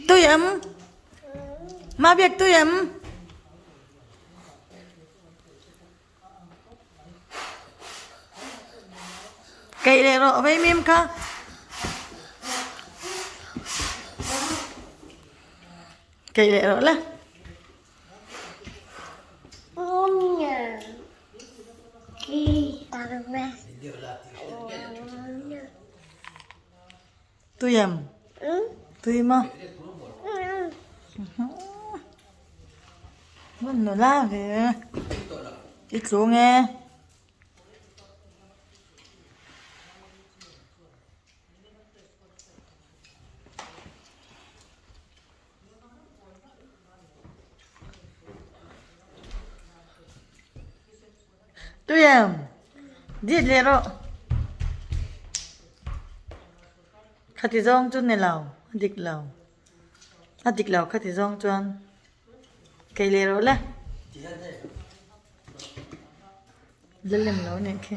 Tui em? Ma biak tui em? Keih leh rawh vaimim kha. Keih leh rawh le. Tui em? Tui maw? Hmun nula ve. I tlung e. Tui em? Dit leh rawh. Khati zawng chu ni lo, a dik lo. A dik lo khati zawng chuan kei leh rawh le. La lem lo nih khi.